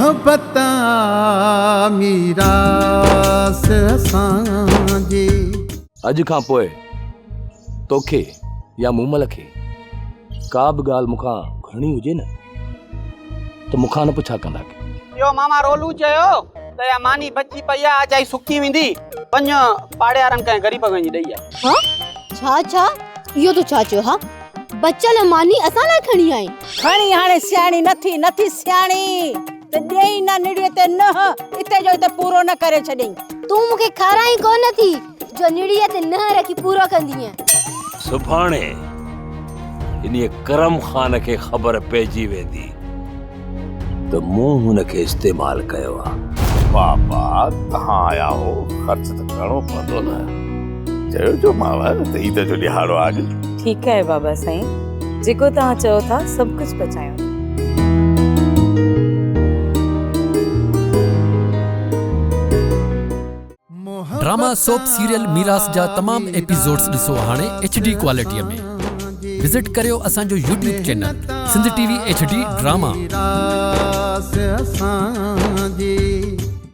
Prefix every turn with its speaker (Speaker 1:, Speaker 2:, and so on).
Speaker 1: محبت آ ميراث اسان جي.
Speaker 2: اڄ کان پوء توکي يا مومل کي ڪا به ڳالهه مون کان گهرڻي هجي نه ته مون کان نه پڇا ڪندا ڪيو.
Speaker 3: اهو ماما رولو چيو ته اها ماني بچي پئي آ اجائي سڪي ويندي، وڃ پاڙي وارن ڪنهن غريب کي وڃي ڏئي آ.
Speaker 4: ها؟ ڇا ڇا؟ اهو تو ڇا چيو ها؟ بچيل ماني اسان لاء کڻي آئين؟
Speaker 5: کڻي هاڻي سياڻي نه ٿي، نه ٿي سياڻي ته ڏيئي نه نڙيء تي ننهن، اتي جو اتي پورو نه ڪري ڇڏيئين.
Speaker 4: تون مون کي کارائين ڪونه ٿي جو نڙيء تي ننهن رکي پورو ڪندينء.
Speaker 6: سڀاڻي انهيء ڪرم خان کي خبر پئجي ويندي ته مون هن کي استعمال ڪيو آ.
Speaker 7: بابا تهان آيا هو خرچ ته ڪرڻو پوندو نه. چيو جو مانء ته عيد جو ڏهاڙو آ اڄ.
Speaker 8: ٺيڪ آهي بابا سائين جيڪو توهان چئو ٿا سڀ ڪجهه پچايون ٿا.
Speaker 9: ڊراما سوپ سيريل ميراث جا تمام ايپيسوڊز ڏسو هاڻي ايڇ ڊي ڪوالٽي ۾ وزٽ ڪريو اسان جو YouTube channel Sindh T V H D drama.
Speaker 1: ميراث اسان جي.